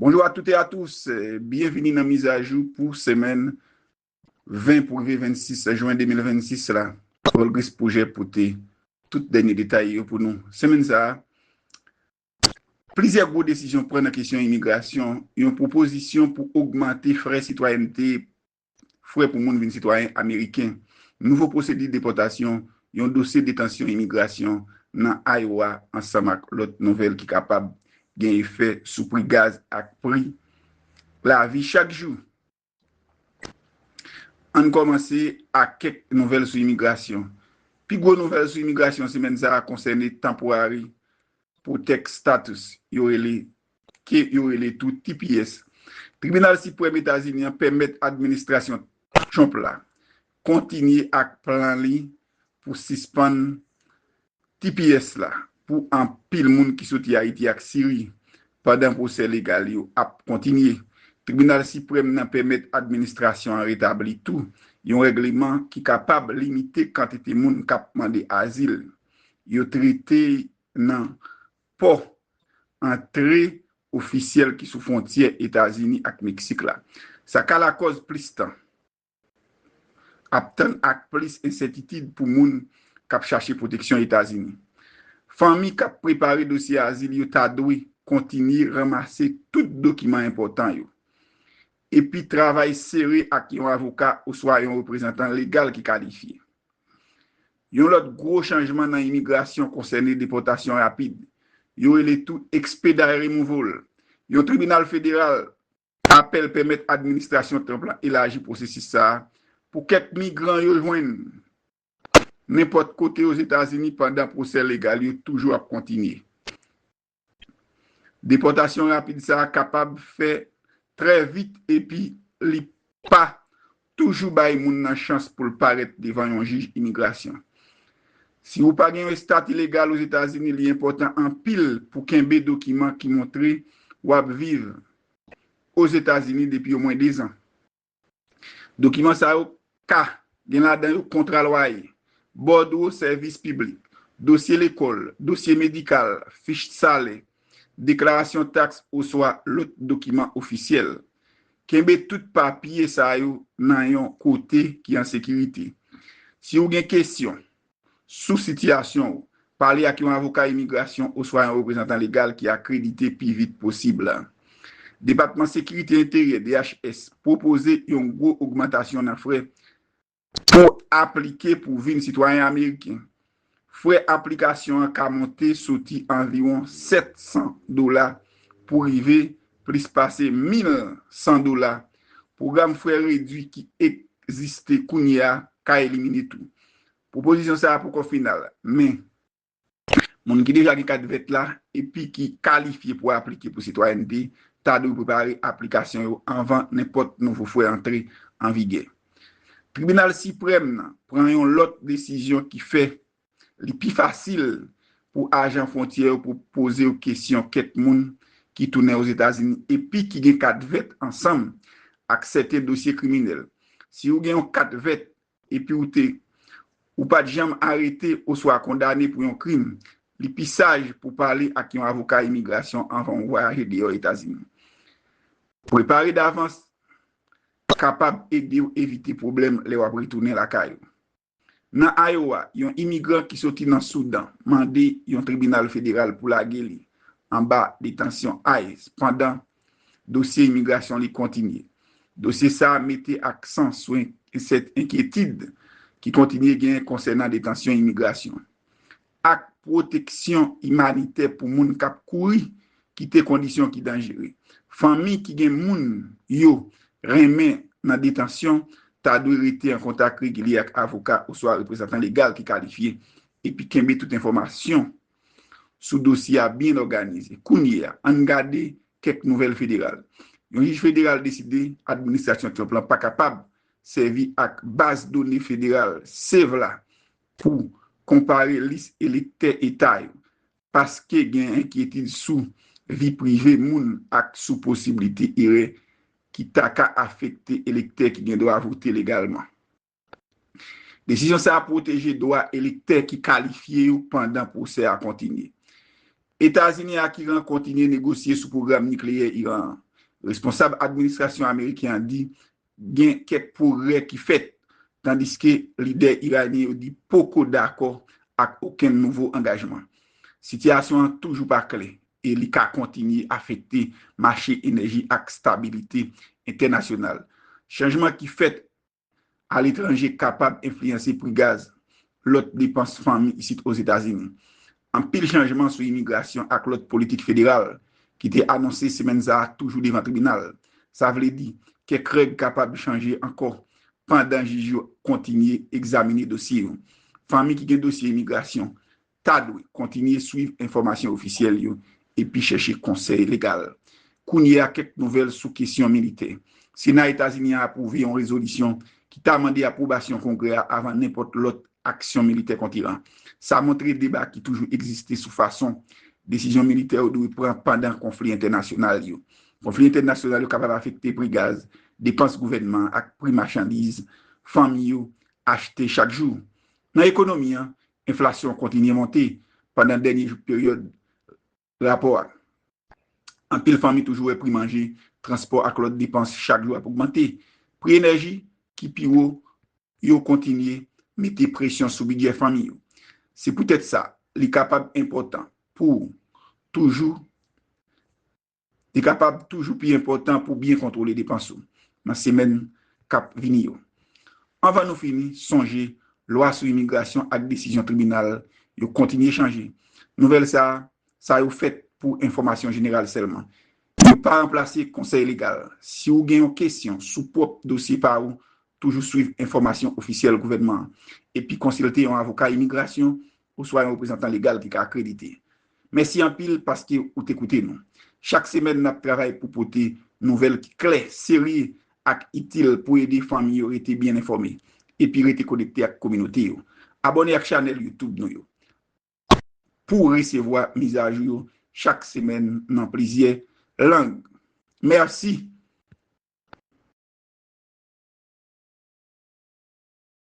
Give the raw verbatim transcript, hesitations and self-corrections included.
Bonjou a tout e a tous, byenvini nan mizajou pou semèn ven pou rive vennsis jen de mil vennsis la. Paul Grace Projet pote tout dènye detay yo pou nou. Semèn sa a, plizyè gwo desizyon pran nan kesyon imigrasyon, yon pwopozisyon pou ogmante frè sitwayènte, frè pou moun vin sitwayen ameriken, nouvo pwosedi depòtasyon, yon dosye detansyon imigrasyon nan Iowa, ansanm ak lòt nouvèl ki kapab gen efè sou pri gaz ak pri lavi chak jou. Ann kòmanse ak kèk nouvèl sou imigrasyon. Pi gwo nouvèl sou imigrasyon semèn sa a konsène temporary protected status, yo rele, ke yo rele tou T P S. Tribinal Siprèm Etazini an pèmèt administrasyon Trump la kontinye ak plan li pou sispann T P S la pou anpil moun ki soti Ayiti ak Siri, pandan pwosè legal yo ap kontinye. Tribinal Siprèm nan pèmèt administrasyon an retabli tou yon règleman ki kapab limite kantite moun k ap mande azil yo trete nan pò antre ofisyèl ki sou fwontyè Etazini ak Meksik la. Sa ka lakòz plis tan ap tann ak plis ensètitid pou moun k ap chache pwoteksyon Etazini. Fanmi k ap prepare dosye azil yo ta dwe kontinye ranmase tout dokiman enpòtan yo, epi travay sere ak yon avoka oswa yon reprezantan legal ki kalifye. Yon lòt gwo chanjman nan imigrasyon konsène depòtasyon rapid. Yo rele tou expedite removal. Yon tribinal federal apèl pèmèt administrasyon Trump la elaji pwosesis sa a pou kèk migran yo jwenn nenpòt kote Ozetazini pandan pwosè legal yo toujou ap kontinye. Depòtasyon rapid sa a kapab fè trè vit epi li pa toujou bay moun nan chans pou l parèt devan yon jij imigrasyon. Si ou pa gen yon estati legal Ozetazini, li enpòtan anpil pou kenbe dokiman ki montre w ap viv Ozetazini depi omwen dezan. Dokiman sa yo ka gen ladan yo kontra lwaye, bòdwo sèvis piblik, dosye lekòl, dosye medikal, fich salè, deklarasyon taks oswa lòt dokiman ofisyèl. Kenbe tout papye sa yo nan yon kote ki an sekirite. Si w gen kesyon sou sitiyasyon w, pale ak yon avoka imigrasyon oswa yon reprezantan legal ki akredite pi vit posib. Depatman Sekirite Enteryè, D H S, pwopoze yon gwo ogmantasyon nan frè pou aplike pou vin sitwayen ameriken. Frè aplikasyon an ka monte soti anviwon sèt san dola pou rive plis pase mil san dola. Pwogram frè redwi ki egziste kounye a ka elimine tou. Pwopozisyon sa a poko final, men moun ki deja gen kat vèt la epi ki kalifye pou aplike pou sitwayènte ta dwe prepare aplikasyon yo anvan nenpòt nouvo frè antre an vigè. Tribinal Siprèm nan pran yon lòt desizyon ki fè li pi fasil pou ajan fwontyè yo pou poze yo kesyon kèk moun ki tounen Ozetazini epi ki gen kat vèt ansanm ak sèten dosye kriminèl. Si w gen yon kat vèt epi w te ou pa t janm arete oswa kondane pou yon krim, li pi saj pou pale ak yon avoka imigrasyon anvan w vwayaje deyò Etazini. Prepare davans kapab ede w evite pwoblèm lè w ap retounen lakay ou. Nan Iowa, yon imigran ki soti nan Soudan mande yon tribinal federal pou lage li anba detansyon ICE pandan dosye imigrasyon li kontinye. Dosye sa a mete aksan sou en-, sèt enkyetid ki kontinye genyen konsènan detansyon imigrasyon ak pwoteksyon imanitè pou moun k ap kouri kite kondisyon ki danjere. Fanmi ki gen moun yo renmen nan detansyon ta dwe rete an kontak regilye ak avoka oswa reprezantan legal ki kalifye epi kenbe tout enfòmasyon sou dosye a byen òganize. Kounye a, ann gade kèk nouvèl federal. Yon jij federal deside administrasyon Trump lan pa kapab sèvi ak baz done federal SAVE la pou konpare lis elektè eta yo, paske gen enkyetid sou vi prive moun ak sou posiblite erè ki ta ka afekte elektè ki gen dwa vote legalman. Desizyon sa a pwoteje dwa elektè ki kalifye yo pandan pwosè a kontinye. Etazini ak Iran kontinye negosye sou pwogram nikleyè Iran an. Responsab administrasyon ameriken an di gen kèk pwogrè ki fèt, tandiske lidè iranyen yo di poko dakò ak okenn nouvo angajman. Sitiyasyon an toujou pa klè e li ka kontinye afekte mache enèji ak stabilite entènasyonal. Chanjman ki fèt aletranje kapab enfliyanse pri gaz, lòt depans fanmi isit Ozetazini. Anpil chanjman sou imigrasyon ak lòt politik federal ki te anonse semèn sa a toujou devan tribinal. Sa vle di, kèk règ kapab chanje ankò pandan jij yo kontinye egzamine dosye yo. Fanmi ki gen dosye imigrasyon ta dwe kontinye swiv enfòmasyon ofisyèl yo epi chèche konsèy legal. Kounye a, kèk nouvèl sou kesyon militè. Sena Etazini an apwouve yon rezolisyon ki ta mande apwobasyon Kongrè a avan nenpòt lòt aksyon militè kont Iran. Sa montre deba ki toujou egziste sou fason desizyon militè yo dwe pran pandan konfli entènasyonal yo. Konfli entènasyonal yo kapab afekte pri gaz, depans gouvènman ak pri machandiz fanmi yo achte chak jou. Nan ekonomi an, enflasyon kontinye monte pandan dènye peryòd rapò a. Anpil fanmi toujou wè pri manje, transpò ak lòt depans chak jou ap ogmante. Pri enèji ki pi wo yo kontinye mete presyon sou bidjè fanmi yo. Se poutèt sa, li kapab enpòtan pou toujou li kapab toujou pi enpòtan pou byen kontwole depans ou nan semèn k ap vini yo. Anvan nou fini, sonje, lwa sou imigrasyon ak desizyon tribinal yo kontinye chanje. Nouvèl sa, sa yo fèt pou enfòmasyon jeneral sèlman. Yo pa ranplase konsèy legal. Si w gen yon kesyon sou pwòp dosye pa ou, toujou swiv enfòmasyon ofisyèl gouvènman an, epi konsilte yon avoka imigrasyon oswa yon reprezantan legal ki ka akredite. Mèsi anpil paske ou te koute nou. Chak semèn, n ap travay pou pote nouvèl ki klè, serye, ak itil pou ede fanmi yo rete byen enfòme epi rete konekte ak kominote yo. Abòne ak chanèl YouTube nou yo pou w resevwa mizajou yo chak semèn nan plizyè lang. Mèsi.